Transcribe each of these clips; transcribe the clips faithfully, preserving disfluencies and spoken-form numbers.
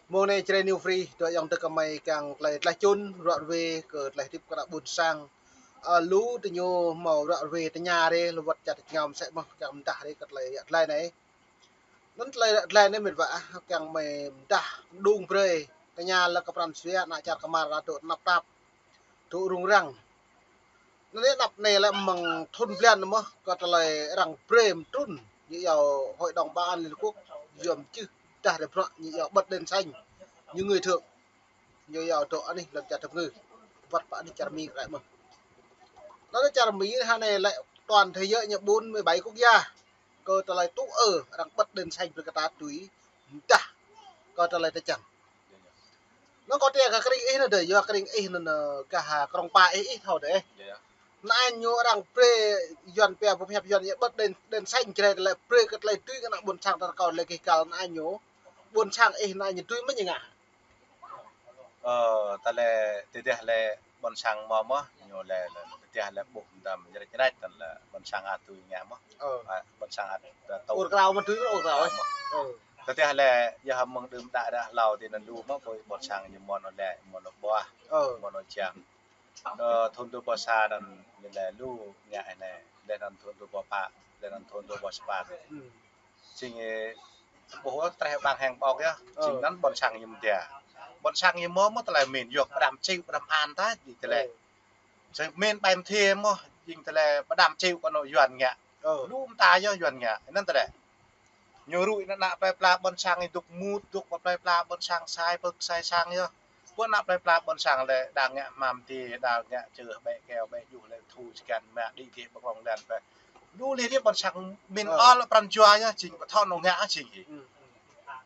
Mông anai Jrai New Free, dŏ ayŏng adơi gơmơi kiăng tơlơi tlaih čun, ruă ruê kơ tơlơi hơdip kơ ană ƀôn sang. Ơ, lu tơ ñu hmâo ruă ruê tơña rê, lu wơ̆t čar tơčơngao mơsĕ mơh, kiăng mơdah rê kơ tơlơi yă tơlơi anai. Anŭn tơlơi yă tơlơi anai mĕt wa ah, kiăng mơi mơdah, mơđung brơi, tơña lĕ kơ pran jua, ană čar kơmar ră dŏ tơnap tap, dŏ rŭng răng. Anŭn yơh anăp anai lĕ mơ̆ng thun blan mơh kơ tơlơi arăng brơi mơtrŭn, ñu iâu Hội đồng Bảo an Liên Hợp Quốc, yom čih dah rê bruă ñu iâu bật đèn xanh, ñu ngơi thượng, ñu iâu dŏ anih lăm čar Dap Ngư, wơ̆t pơ anih čar Mi kơ mơh. Anŭn čar Mi hơnai lĕ toàn thế giới ñu bốn mươi bảy quốc gia kơ tơlơi tŭ ư arăng bật đèn xanh brơi kơ ta tui mơdah kơ tơlơi tơčăng. Anŭn kâo tơña kơ kơring ih anŭn dơi, yua kơring ih anŭn, ơ, gah krong pa ih, ih thâo dơi. Anŭn ñu arăng brơi Yuan pia, pơhiăp Yuan ñu bật đèn, đèn xanh Jrai tơlơi brơi kơ tơlơi tui kơ ană ƀôn sang ta kâo lĕ kih kal anŭn ñu. Ƀôn sang ih anŭn ñu tui mơ̆ ñu ngă. Ơ, tơlơi tơdah lĕ ƀôn sang hmâo mơh, ñu lĕ, lĕ, tơdah lĕ ƀuh mơtam jrĕč jrĕč tơl lĕ ƀôn sang ăt tui ngă mơh. Ơ. Ă, ƀôn sang ăt tơ tŭ. Ur krao mơh tui ur krao, ơ. Mơh. Ơ. Tơdah lĕ, yơh mơ̆ng đưm đă đă hlâo tui anŭn lu mơh, ƀôn sang ñu mơ̆n lĕ, mơ̆n ƀuah, ơ, mơ̆n jang. Ơ, thun dua rơbâo sa anŭn lĕ lu ngă anai, lĕ anŭn thun dua rơbâo pă, lĕ anŭn thun dua rơbâo sapăn. Ư. Jing, ơ, ƀuh treh ƀang hăng ƀok yơh. Ơ. Jing anŭn ƀôn sang ñu mơ̆n dia. Ƀôn sang ñu hmâo mơh tơlơi min, yua pơđăm čih, pơđăm an ta, jing tơlơi. Ơ. Jing min ƀai mơthê mơh, jing tơlơi pơđăm čih kơ anŏ Yuan ngă. Ơ. Lu mơta yơh Yuan ngă. Anŭn tơlơi. Ñu rui anŭn ană plơi pla ƀôn sang ñu dŏ mŭt, dŏ pơ plơi pla ƀôn sang sai pơk sai sang yơh. Pơ ană plơi pla ƀôn sang lĕ đang ngă hmam ti, đang ngă čơ ƀĕ keo, ƀĕ juh lĕ thu čơkăn mă đĭ gih ƀơ̆ng rong lăn pĕ. Lu lĕ rĭm ƀôn sang min ơ ôl pran jua yơh, jing pơthâo anŏ ngă jing hĭ. Ư, ư.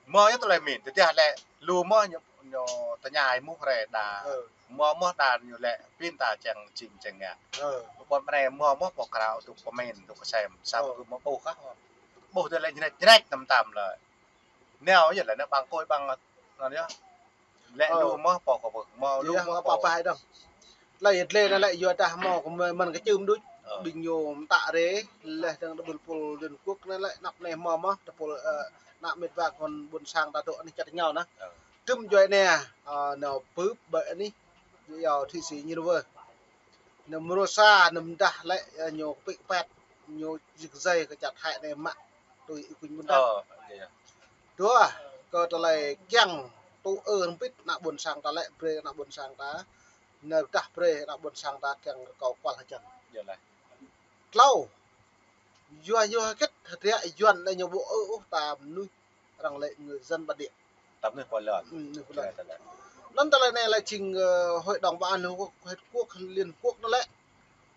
Hmâo yơh tơlơi min, tơdah lĕ lu mơh ñu, ñu tơña mŭt rai đa. Ơ. Hmâo mơh đa ñu lĕ pin ta čang jing čang ngă. Ơ. Ƀôn anai hmâo mơh pô krao dŏ pơmin, dŏ kơsem, sam ơ kơ mơ̆ ƀuh kah. Ƀuh tơlơi jrĕč jrĕč tăm tăm lĕ. Nao yơh lĕ nao ƀăng kôi ƀăng anŭn yơh. Lĕ ơ lu mơh pô kơ ƀuh, hmâo lu yơh mơh pô. Pă pă hai dong. Tơlơi yơh lĕ anŭn lĕ yua dah hmâo kơ mơi mơ̆n kơ čưm đôč. Ơ. Ƀing ñu mơtă rê, lĕ dơ̆ng tơpul Liên Hợp Quốc anŭn lĕ anăp anai hmâo mơh, tơpul, ơ, ană mĕt wa kơ ƀôn sang ta dŏ anih čar tơčơngao anŭn. Ơ. Tơm djuai anai, ơ, nao bưp ƀơi anih, ñu iâu Thụy Sĩ ñu rơwơ. Anŭn mrô sa, anŭn mơdah lĕ, ơ, ñu kơpĭ kơpet, ñu jik jai kơ čar Thái anai mă tui ih kuñ ƀun tap. Ơ, ơ, yơh. Dua, kơ tơlơi kiăng tŭ ư rơmbit ană ƀôn sang ta lĕ, brơi ană ƀôn sang ta, anŭn dah brơi ană ƀôn sang ta kiăng rơkâo kual hơjăn. Yơh lĕ. Tlâo, yua yua hơget hơdră Yuan anai ñu ƀu ư ôh ta mơnuih arăng lĕ người dân bản địa. Tăm anai pô lŏn. Ư, anai pô lŏn. Anŭn tơlơi anai lĕ jing, ơ, Hội đồng Bảo an Liên Hợp Quốc, Liên Hợp Quốc anŭn lĕ.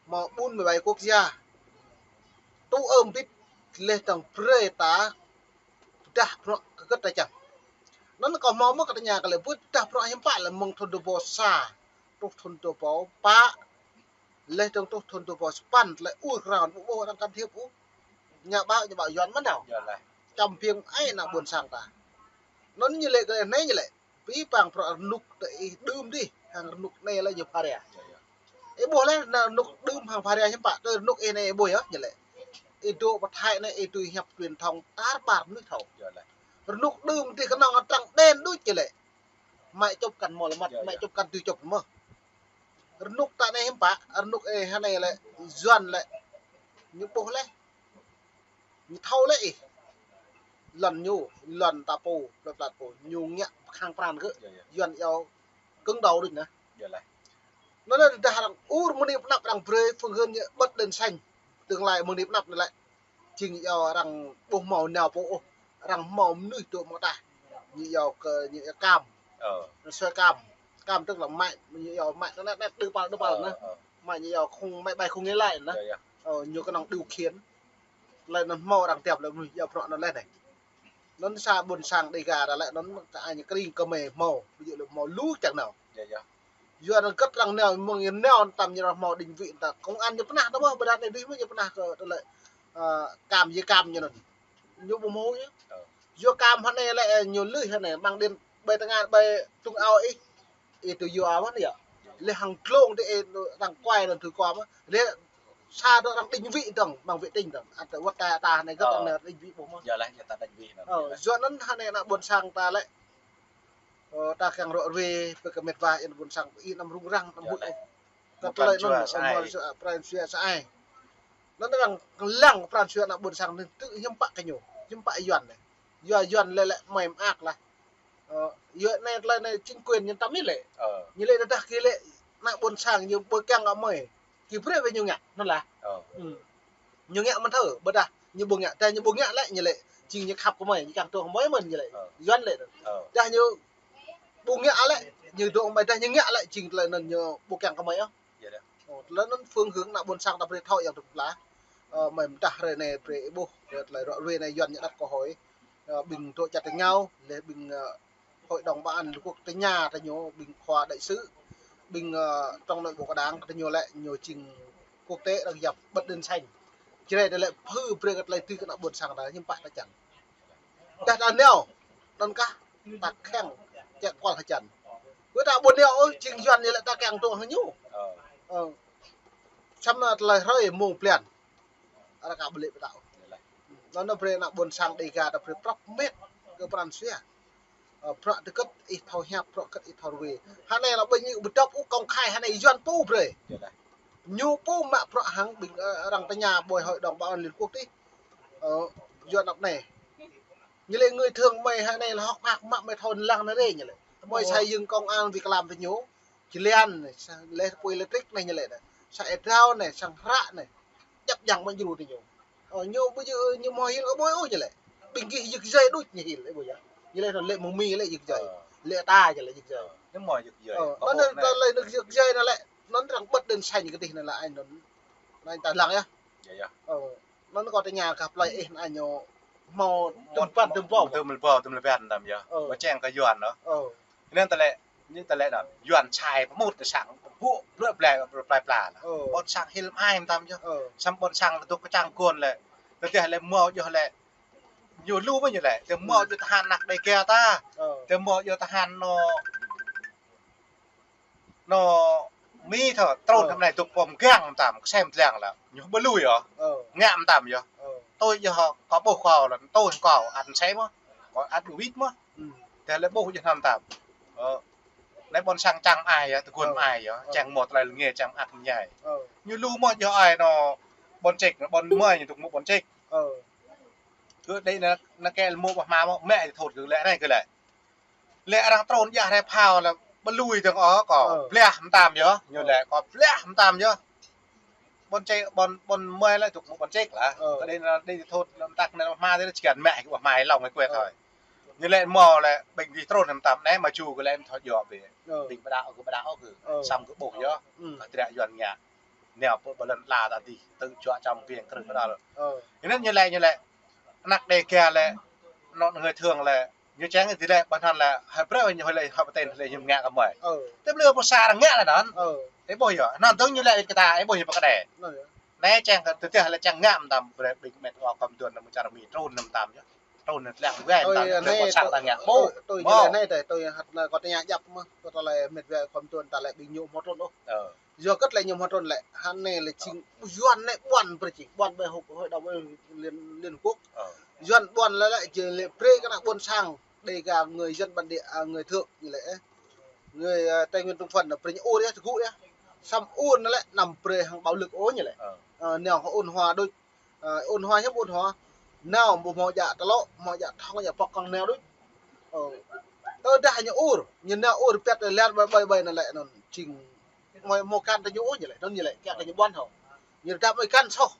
Hmâo bốn mươi bảy quốc gia. Tŭ ư rơmbit lĕ dơ̆ng brơi ta pơdah bruă hơget ta čang. Anŭn kâo hmâo mơ̆ kơ tơña kơ lĕ pơdah bruă hiư̆m pă lĕ mơ̆ng thun dua rơbâo sa truh thun dua rơbâo pă. Lĕ dơ̆ng truh thun dua rơbâo sapăn, tơlơi ur krao ƀu ƀuh arăng can thiệp ôh. Ñu ƀă, ñu ƀă Yuan mơ̆n nao. Yơh lĕ. Čăm biêng ai ană ƀôn sang ta. Anŭn ñu lĕ kơ anai ñu lĕ. Pĭ păng bruă rơnŭk tơ ih đưm dih, hăng rơnŭk anai lĕ ñu pharia. Yơh, yơh. Ih ƀuh lĕ, anŭn rơnŭk đưm hăng pharia hiư̆m pă, tơ rơnŭk ih anai ih ƀuh yơh, ñu lĕ. Ih dŏ pơ Thái anai ih tui hiăp truyền thông tar ƀar mơnuih thâo. Yơh lĕ. Rơnŭk đưm dih kơnơ̆ng trăng đen đôč ñu lĕ. Mă čŭp kăn mơ̆ lơmăt, yơh, mă yơh čŭp kăn tui čŭp mơ̆. Rơnŭk ta anai hiư̆m pă, rơnŭk ih anai lĕ, Yuan lĕ. Ñu ƀuh lĕ. Ñu thâo lĕ ih. Lŏn ñu, lŏn ta pô, plơi pla ta pô, ñu ngă khăng pran kơ. Yơh, yơh. Yuan iâu cứng đầu đôč anŭn. Yơh lĕ. Anŭn lĕ dah arăng ur mơni pơnăp arăng brơi phương hướng ñu bật đèn xanh. Tương lai mơni pơnăp anŭn lĕ. Jing iâu arăng ƀu hmâo nao pô ôh. Arăng hmâo mơnuih dŏ mơ̆ng tah. Ñu iâu kơ, ñu iâu cam. Ơ. Ñu soi cam. Cam tức là mă, ñu iâu mă, anŭn anŭn, đơ pal, đơ pal anŭn. Ơ, ơ. Mă ñu iâu không, máy bay không người lái anŭn. Yơh, yơh. Ơ, ñu kơnơ̆ng điều khiển. Lĕ anŭn hmâo arăng tiap lĕ mơnuih iâu bruă anŭn lĕ anai. Anŭn sa ƀôn sang Đêga ta lĕ anŭn ta ai ñu kơring kơ mơi hmâo, ví dụ lĕ hmâo lu čang nao. Yơh, yơh. Yua anŭn hơget arăng nao, mơ̆ng ñu nao tăm ñu arăng hmâo định vị ta. Công an ñu pơnah ta mơ̆, ƀơdah anai dih mơ̆ ñu pơnah kơ tơlơi, ơ, cam yơh cam ñu anŭn. Ñu ƀu hmâo yơh. Ơ. Yua cam hơnai lĕ, ơ, ñu lưh hơnai, ƀăng điện ƀơi tơngan ƀơi tung ao ih. Ih tui yua mơ̆n yơh. Lĕ hăng glông tơ ih arăng quay anŭn tui kua mơ̆. Lĕ sa dŏ arăng định vị dơ̆ng, ƀăng vệ tinh dơ̆ng. Ăt wơ̆t ta, ta anai gơ̆t, ơ, anai định vị ƀuh mơ̆. Yơh lĕ, yơh ta định vị anŭn. Ơ, yơh lĕ. Yua anŭn hơnai ană ƀôn sang ta lĕ. Ơ, ta kiăng rŏ ruai, pơ kơ met wa, ih ană ƀôn sang, ih anăm rŭng răng, anăm huĭ. Kơ tơlơi anŭn, pran jua sa ai. Anŭn arăng lăng pran jua ană ƀôn sang anŭn tŭ hiư̆m pă kơ ñu, hiư̆m pă Yuan anai. Yua Yuan lĕ lĕ mơi mơak lah. Ơ, yua anai tơlơi anai chính quyền ñu tăm ih lĕ. Ơ. Ñu lĕ tơdah kơ lĕ ană ƀôn sang ñu ƀu kiăng kơ mơi. Kơ brơi wơ̆t ñu ngă, anŭn lah. Ơ. Ư. Ñu ngă mơ̆n thâo, ƀôdah ñu ƀu ngă, tơdah ñu ƀu ngă lĕ ñu lĕ, jing ñu khăp kơ mơi, ñu kiăng truh mơi mơ̆n ñu lĕ. Ơ. Yuan lĕ. Ơ. Tơdah ñu ƀu ngă lĕ, ñu dŏ mơi, tơdah ñu ngă lĕ, jing tơlơi anŭn ñu ƀu kiăng kơ mơi ôh. Yơh. Ơ, tơlơi anŭn phương hướng ană ƀôn sang ta brơi thâo yơh tơpă lah. Ơ, mơi mơdah hrơi anai brơi ih ƀuh, tơlơi rŏ ruai anai Yuan ñu đăp kơ hơi. Ơ, ƀing dŏ čar tơngao, lĕ ƀing, ơ, Hội đồng Bảo an Liên Quốc tơña tơ ñu, ƀing khua đại sứ, ƀing, ơ, trong nội bộ của Đảng tơ ñu lĕ, ñu jing quốc tế arăng yap bật đèn xanh. Jrai tơ lĕ phư brơi kơ tơlơi tui kơ ană ƀôn sang ta, hiư̆m pă ta čang. Tơdah ta nao, anŭn kah, ta kiăng čĕk kual hơjăn. Kơ ta ƀu nao ôh, jing Yuan ñu lĕ ta kiăng truh hăng ñu. Ơ. Ơ. Samơ̆ tơlơi hrơi mông blan. Arăng ka ƀu lĕ pơtao. Anŭn brơi ană ƀôn sang Dêga ta brơi prăp met kơ pran jua. Ơ, prăk tơkĕt ih thâo hiăp, prăk tơkĕt ih thâo ruai. Hơnai lĕ ƀing ñu ƀu dŏp ôh công khai hơnai Yuan pô brơi. Ñu pô mă prăk hăng ƀing, ơ, arăng tơña ƀơi Hội đồng Bảo an Liên Quốc tih. Ơ, Yuan anăp anai. Ñu lĕ người thường mơi hơnai lĕ hŏk mơak mă mơi thâo lăng anai rê ñu lĕ. Mơi sai dơ̆ng công ăn việc làm tơ ñu. Jơlan anai, sang leh pui leh trik anai ñu lĕ anai. Sang ê drao anai, sang hră anai. Djăp djăng mă djru tơ ñu. Ơ, ñu ƀu djơ̆, ñu mơ̆ hil kơ ƀuh ôh ñu lĕ. Ƀing gih yơk jai đôč ñu hil, ih ƀuh yơh. Ñu lĕ anŭn lĕ mơ̆ng Mi lĕ yơk jai. Ơ. Lĕ ta ñu lĕ yơk jai. Ơ. Ñu mơ̆ yơk jai. Ơ, anŭn tơlơi anŭn yơk jai anŭn lĕ, anŭn arăng bật đèn xanh kơ tih anŭn lĕ anŭn. Anŭn ta lăng yơh. Yơh, yơh. Ơ. Anŭn kâo tơña kơ plơi ih anŭn ñu hmâo tơm păn tơm pô. Tơm păn, tơm păn tăm yơh. Ơ. Ƀu čang kơ Yuan ôh. Ơ. Anŭn tơlơi, anŭn tơlơi anŭn. Yuan čai pơmŭt tơ sang, ƀu, ƀlĕ, ƀlĕ, ƀlĕ, ƀlĕ lah. Ơ. Ƀôn sang hil mơai tăm yơh. Ơ. Samơ̆ ƀôn sang tơdŏ kơčang kôn lĕ. Tơdah lĕ hmâo yơh lĕ. Ñu lu mơ̆ ñu lĕ. Tơdah hmâo yơh tơhan anăk Dêga ta. Ơ. Tơdah hmâo yơh tơhan anŭn anŭn Mi thâo, trŭn hăm anai tŭk pom gang mơtam, kơsem tlang lah. Ñu ƀu lui yơh. Ơ. Ngă mơtam yơh. Ơ. Tui yơh kâo ƀuh kâo lah, tui kâo ăt mơsĕ mơ̆n. Kâo ăt đuaĭ mơ̆n. Ơ. Tơdah lĕ ƀuh yơh anŭn mơtam. Ơ. Anai ƀôn sang čang ai yơh, tơguan ai yơh. Ơ. Čang mơ̆ tơlơi lĕ ngă čang ăt mơñai. Ơ. Ñu lu mơ̆ yơh ai anŭn ƀôn ček, ƀôn mơi ñu tŭk mơ̆ ƀôn ček. Ơ. Kơ đei anŭn, anŭn kơ lĕ mơ̆ ƀah mă mơ̆, mĕ thot kơ lĕ anai kơ lĕ. Lĕ arăng trŭn jah rai phao lĕ ƀu lui dơ̆ng ôh kâo. Ơ. Blah mơtam yơh, ñu lĕ kâo blah mơtam yơh. Ƀôn ček, ƀôn, ƀôn mơi lĕ tŭk mơ̆ ƀôn ček lah. Ơ. Kơ đei anŭn, đei thot lĕ mơtak anŭn mă tơlơi čiăng mĕ kơ ƀah mă lŏng kơ kuet hơi. Ñu lĕ mơ̆ lĕ ƀing gih trŭn mơtam anai mă ču kơ lĕ thot yơh bĕ. Ơ. Ƀing ƀu đaŏ kơ ƀu đaŏ kơ. Ơ. Samơ̆ kơ ƀuh yơh. Ơ. Kơ dră Yuan ngă. Nao pơ ƀơi lŏn ala ta dih, tŭ čuă čăm kiăng krư̆ kơ đal. Ơ. Anŭn ñu lĕ, ñu lĕ. Anăk Dêga lĕ, anŭn người thường lĕ, ñu čang ti lĕ, ƀơi anŭn lĕ, hơi brơi ñu hơi lĕ, hơi pơtên lĕ ñu ngă kơ mơi. Ơ. Tơdah ƀu sa arăng ngă lĕ anŭn. Ơ. Ih ƀuh yơh, anŭn dơ̆ng ñu lĕ kơ ta, ih ƀuh ñu pơkơđeh. Anŭn yơh. Anai čang kơ tơdah lĕ čang ngă mơtam, brơi ƀing met wa kơm tuan nao čar Mi trŭn nao mơtam yơh. Trŭn nao tlang wai mơtam, anai ƀôn sang ta ngă. Ơ, ƀuh. Tui ñu lĕ anai tơi, tui hăt anai kâo tơña djăp mơ̆n, kâo tơlơi met wa kơm tuan ta lĕ ƀing ñu hmâo trŭn ôh. Ơ. Yua hơget lĕ ñu hmâo trŭn lĕ, hơnai lĕ jing Yuan anai ƀuăn brơi jing, ƀuăn ƀơi hội, hội đồng Liên, Liên Quốc. Ơ. Yuan ƀuăn lĕ lĕ jing lĕ brơi kơ ană ƀôn sang Dêga người dân bản địa, à, người Thượng ñu lĕ, ơ. Người, à, Tây Nguyên Trung Phần anŭn brơi ñu ur yơh, tơgŭ yơh. Samơ̆ ur anŭn lĕ anăm brơi hăng bạo lực ôh ñu lĕ. Ơ. Ơ, nao hăng ôn hòa đôč. Ơ, ôn hòa hiư̆m ôn hòa. Nao ƀu hmâo djă tơlŏ, hmâo djă thŏng, djă pŏk kăng nao đôč. Ơ. Tơdah ñu ur, ñu nao ur pĕt lĕ lĕ ƀai ƀai ƀai anŭn lĕ anŭn jing mơi hmâo kăn tơ ñu ôh ñu lĕ, anŭn ñu lĕ, kiăng tơ ñu ƀuăn hŏ. Ñu rơgap mơi kăn soh.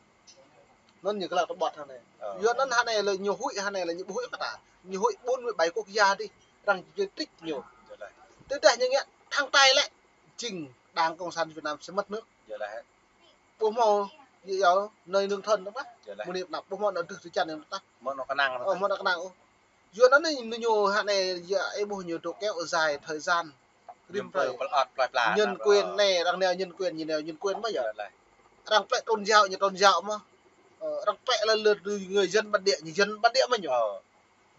Anŭn ñu kơlak tơƀăt hơnai. Ơ. Yua anŭn hơnai lĕ ñu huĭ, hơnai lĕ ñu ƀu huĭ kơ ta. Ñu huĭ ƀôn mơi ƀai quốc gia dih, arăng jing trích ñu. Yơh lah. Tơdah ñu ngă thăng tay lĕ, jing Đảng Cộng sản Việt Nam sẽ mất nước. Yơh lah. Ƀu hmâo, yơh, nơi nương thân tơpă. Yơh lah. Mơ̆ng anai pơ anăp, ƀu hmâo anŏ dưh tơčan anŭn tah. Hmâo anŏ kơnang. Ơ, hmâo anŏ kơnang ôh. Yua anŭn anai ñu hơnai yơh ih ƀuh ñu dŏ kéo dài thời gian. Rĭm hrơi. Nhân quyền anai, arăng nao nhân quyền, ñu nao nhân quyền mơ̆ yơh. Yơh lah. Arăng plĕ tôn giáo, ñu tôn giáo mơ̆. Ơ, arăng plĕ lĕ lĕ người dân bản địa, ñu dân bản địa mơ̆ ñu. Ơ.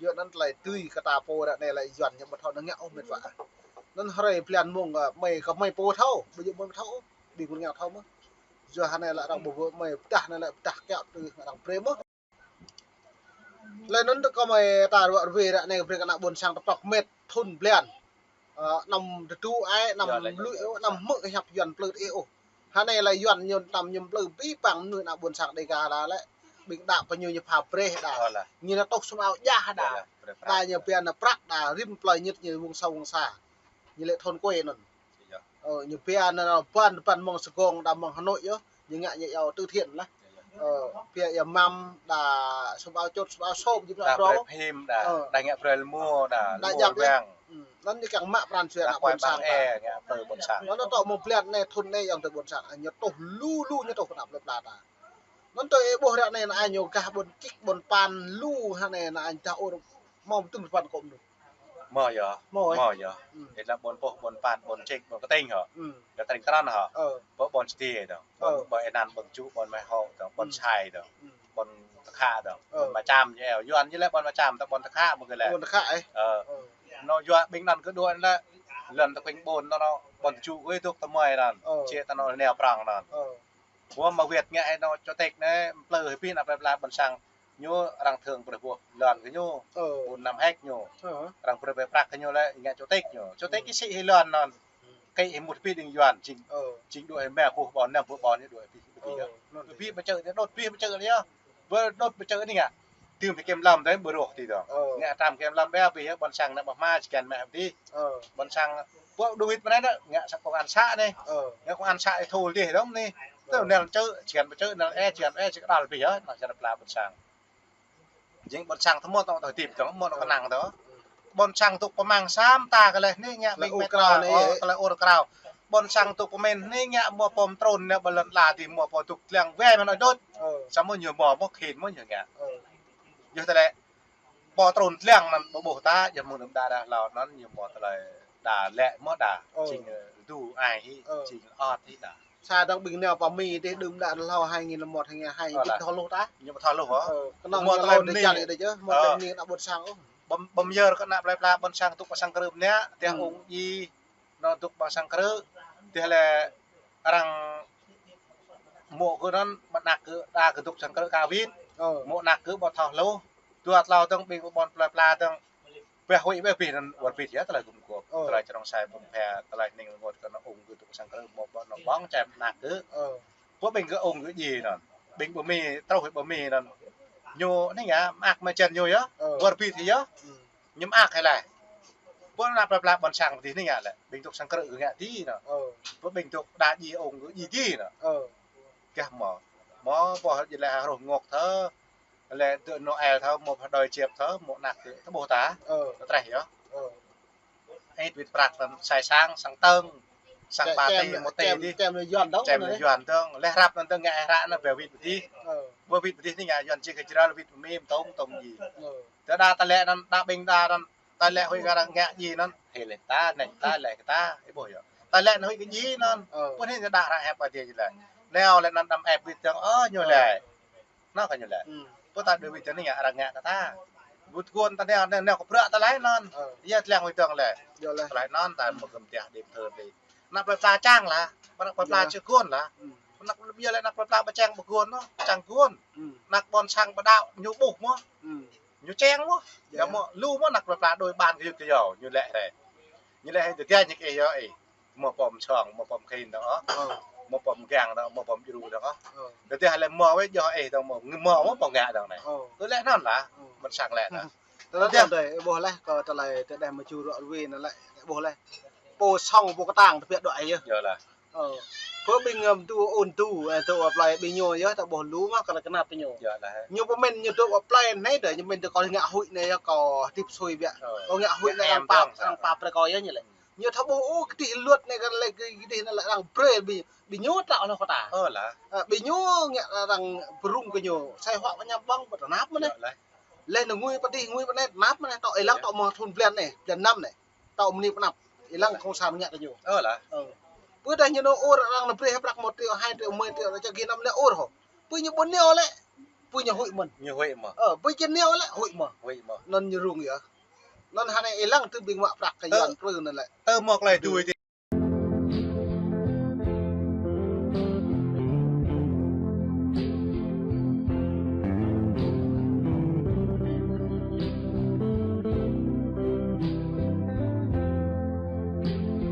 Yua anŭn tơlơi tui kơ ta pô ră anai lĕ Yuan ñu ƀu thâo anŭn ngă ôh met wa. Anŭn hrơi blan mông, ơ, mơi kơ mơi pô thâo, ƀu djơ̆ mơi thâo ôh, ƀing gơ̆ ngă thâo mơ̆. Yua hơnai lĕ arăng ƀu, mơi pơdah anai lĕ pơdah kiaŏ tui arăng brơi mơ̆. Lĕ anŭn tơ kơ mơi ta rơwă rơwe ră anai brơi kơ ană ƀôn sang tơpŏk met thŭn blan. Ơ, anăm tơdu ai, anăm lŭi, anăm hmư̆ hiăp Yuan plư ih ôh. Hơnai lĕ Yuan ñu anăm ñu plư abih bang mơnuih ană ƀôn sang Đêga đa lĕ. Ƀing đa pơ ñu ñu pha brơi đa. Ñu lĕ tŏh sum ao jah đa. Đa ñu pia ană prăk đa, rĭm plơi ñu ñu wơ̆ng sa wơ̆ng sa. Ñu lĕ thôn quê anŭn. Ơ, ñu pia anŭn ban ban mơ̆ng Sài Gòn đa mơ̆ng Hà Nội yơh. Ñu ngă ñu yua từ thiện lah. Ơ, pia yua măm đa sum ao čôt, sum ao sôm, jing đa brơi phim đa, đa ngă brơi lmô đa, đa lmô jăk wang. Anŭn ñu kiăng mă pran jua ană ƀôn sang đa. Ngă tơ ƀôn sang. Anŭn tŏ mơ̆ng blan anai thun anai yơ̆ng tơ ƀôn sang. Ñu tŏh lu lu ñu tŏh pơ anăp plơi pla ta. Anŭn tơ ih ƀuh ră anai ană ñu gah ƀôn čik ƀôn pan lu hă anai ană dah ur mơ̆ng tơ̆ng păn kŏ mơnuih. Mơ̆ yơh. Mơ̆ yơh. Ih lăng ƀôn Pôh, ƀôn Păn, ƀôn Čik, ƀôn Kơting hŏ. Kơting Krăn hŏ. Pơ ƀôn Čơdê dong. Ƀôn, ƀôn Ênan, ƀôn Ču, ƀôn Mê Hô dong, ƀôn Sai dong. Ƀôn Tơkhă dong. Ƀôn Mơčăm ñu eo. Yuan ñu lĕ ƀôn Mơčăm, tơ ƀôn Tơkhă mơ̆ kơ lĕ. Ƀôn Tơkhă ih. Ơ. Anŭn yua ƀing anŭn kơ đuaĭ lĕ. Lŏn tơ kuing ƀôn anŭn, ƀôn Ču kơ ih dŏ tơmơi anŭn. Či tơ anŭn neo prong anŭn. Ơ. Ƀuh mă wơ̆t ngă hĭ anŭn chủ tịch anai, plư hĭ abih anăp plơi pla ƀôn sang. Ñu arăng thơ̆ng brơi ƀuh lŏn kơ ñu. Ơ. Ƀôn năm héc ñu. Ơ. Arăng brơi brơi prăk kơ ñu lĕ ngă chủ tịch ñu. Chủ tịch ih sĭ hĭ lŏn anŭn. Kơ ih mŭt abih đing Yuan, jing, jing đuaĭ hĭ mă kơ ƀôn năm ƀôn ƀôn ñu đuaĭ abih abih. Ơ, anŭn abih pơčơ̆ đe đôt abih pơčơ̆ đe. Ƀơi đôt pơčơ̆ anai ngă. Tơm pơkĕm lăm tơl ƀu rŏh ti dong. Ngă tram kĕm lăm ƀe abih ƀôn sang ană ƀah hma, či kiăng mă abih. Ƀôn sang Pô đuaĭ wĭt mơ̆n anai, ngă sa công an xã anai. Ngă công an xã ih thul dih dong anai. Tơ nel čơ̆, či kiăng pơčơ̆, nel ê, či kiăng ê, či kơđal abih yơh, anăp čar pla ƀôn sang. Jing ƀôn sang tơmơ̆ tŏng tơ hơdip dong, mơ̆ anŭn kơnang dong. Ƀôn sang tŭk pơmang sa mơta kơ lĕ anai ngă ƀing met krao anai, kơ lĕ ur krao. Ƀôn sang tŭk pơmĭn anai ngă mơ̆ pơm trun anai ƀơi lŏn ala dih mơ̆ pô tŭk tlang wai mơ̆n anŭn đôč. Samơ̆ ñu mơ̆ mơ̆ khĭn mơ̆ ñu ngă. Yua tơlơi pô trun tlang anŭn ƀu ƀuh ta, yua mơ̆ng đưm đă đa hlâo anŭn ñu mơ̆ tơlơi đa lĕ mơ̆ đa. Jing, ơ, du ai hĭ, jing ot hĭ đa. Sa dong ƀing nao pơ Mi dih đưm đă hlâo hai nghìn lẻ một, hai nghìn hai, ñu ƀu thâo hluh ta. Ñu ƀu thâo hluh hă? Ơ, kơnơ̆ng mơ̆ ñu tơlơi lŏn tơjăn anai dih yơh, mơ̆ tơlơi anai ană ƀôn sang ôh. Ƀơm, ƀơm yơr kơ anăp plơi pla ƀôn sang tŭk pơ sang krư̆ mơnă, tơl ung djai, anŭn tŭk pơ sang krư̆, tơl lĕ arăng mơ̆ kơ anŭn, mơ̆ anăp kơ đa kơ tŭk sang krư̆ ka wĭt, mơ̆ anăp kơ ƀu thâo hluh, dua tlâo dong ƀing ƀôn plơi pla dong, ƀĕ huĭ ƀĕ abih anŭn wơr bĭt yơh tơlơi gum gôp. Tơlơi čơnŏng sai ƀơ̆ng phe, tơlơi ning lơngot kơ anŭn ung kơ tŭk sang krư̆ mơ̆ ƀu anŭn ƀơ̆ng čem anăp kơ. Ƀu ƀing kơ ung kơ djai anŭn. Ƀing pơ Mi, truh pơ Mi anŭn. Ñu anai ngă, mơak mơčen ñu yơh. Wơr bĭt yơh. Ñu mơak hĭ lĕ. Ƀu anăp plơi pla ƀôn sang dih anai ngă lĕ. Ƀing tŭk sang krư̆ kơ ngă dih anŭn. Ƀu ƀing tŭk đa djai ung kơ djai dih anŭn. Gah mơ̆. Mơ̆ ƀuh djai lĕ hruh ngŏk thơ. Lĕ dŏ Noel thâo, mơ̆ pha đơi čĕp thâo, mơ̆ anăp kơ, tơ ƀuh ta. Tơtreh yơh. Ih wĭt prăk anŭn sai sang, sang tơ̆ng, sang pati, mơ̆ tê dih. Čem Yuan dong. Čem Yuan dong. Lĕ hrăp anŭn dong ngă hră anŭn ƀĕ wĭt pơ dih. Ƀu wĭt pơ dih anai ngă Yuan jing kơ jral wĭt pơ Mi tŏng tŏng djai. Tơ đa tơlơi anŭn, đa ƀing đa anŭn, tơlơi huĭ kơ arăng ngă djai anŭn. Hĭ lĕ ta, nĕng ta, lĕ kơ ta, ih ƀuh yơh. Tơlơi anŭn huĭ kơ djai anŭn. Pơ anai ñu đa hră hiăp pơ dih lĕ. Nao lĕ anŭn đăm ĕp wĭt dong, ơ, ñu lĕ. Anŭn kơ ñu lĕ. Pơ ta đuaĭ wĭt dong anai ngă arăng ngă kơ ta. Ƀu tơguan ta nao, nao, nao kơ bruă tơlơi anŭn. Yua tlang wĭt dong lĕ. Tơlơi anŭn ta mơ̆ gơ̆m tiah đĭp thơ̆ dih. Anăp plơi pla čang lah. Anăp plơi pla či guan lah. Anăp yua lĕ anăp plơi pla ƀu čang ƀu guan anŭn, čang guan. Anăp ƀôn sang ƀu đaŏ ñu ƀuh mơ̆. Ñu čang mơ̆. Yua mơ̆ lu mơ̆ anăp plơi pla đôi ban kơ yŭt kơ yâo, ñu lĕ rĕ. Ñu lĕ hĭ tơdơi ñu kơ yâo ih. Mơ̆ pơm song, mơ̆ pơm khĭn dong ôh. Mơ̆ pơm gang dong, mơ̆ pơm djru dong ôh. Tơdơi lĕ mơ̆ wĕ yơh ih dong mơ̆, mơ̆ mơ̆ pơm ngă dong anai. Ơ lĕ anŭn lah, ƀôn sang lĕ anŭn. Tơlơi anŭn dih, ih ƀuh lĕ, kơ tơlơi tơdeh mơču ruă rui anŭn lĕ, ih ƀuh lĕ. Pô song pô kơtang tơbiă đuaĭ yơh. Yơh lah. Ơ. Pơ ƀing, ơ, dŏ ôn dŏ, ơ, dŏ wă plơi ƀing ñu yơh, ta ƀuh lu mă kơ lĕ kơnăp ñu. Yơh lah. Ñu pơmĭn ñu dŏ wă plơi anai dih, ñu pơmĭn dŏ kơ ngă huĭ anai yơh, kơ hơdip sui biă. Kơ ngă huĭ anai arăng pap, arăng pap brơi kơ yơh ñu lĕ. Ñu thâo ƀuh, ơ, kơ dih luật anai kơ lĕ kơ dih anai lĕ arăng brơi ƀing, ƀing ñu trăo anŭn kơ ta. Ơ lah. Ơ, ƀing ñu ngă arăng brung kơ ñu, sai huă kơ ñu ƀơ̆ng, ƀu tơnap mơ̆ anai. Yơh lah. Lĕ anŭn ngui pơ dih, ngui pơ anai, tơnap mơ̆ anai, tŏ ih lăng tŏ mơ̆ng thun blan anai, blan năm anai. Tŏ mơni pơnăp, ih lăng cộng sản ngă kơ ñu. Ơ lah. Ơ. Pơ dah ñu anŭn ur arăng anŭn brơi prăk một triệu, hai triệu, mười triệu, čă gih anăm lĕ ur hŏ. Pơ ñu ƀu nao lĕ, pơ ñu huĭ mơ̆n. Ñu huĭ mơ̆. Ơ, pơ ñu nao lĕ, huĭ mơ̆. Huĭ mơ̆. Anŭn ñu rŭng yơh. Anŭn hơnai ih lăng tơ ƀing mă prăk kơ Yuan plư anŭn lĕ. Tơ mơ̆ tơlơi dui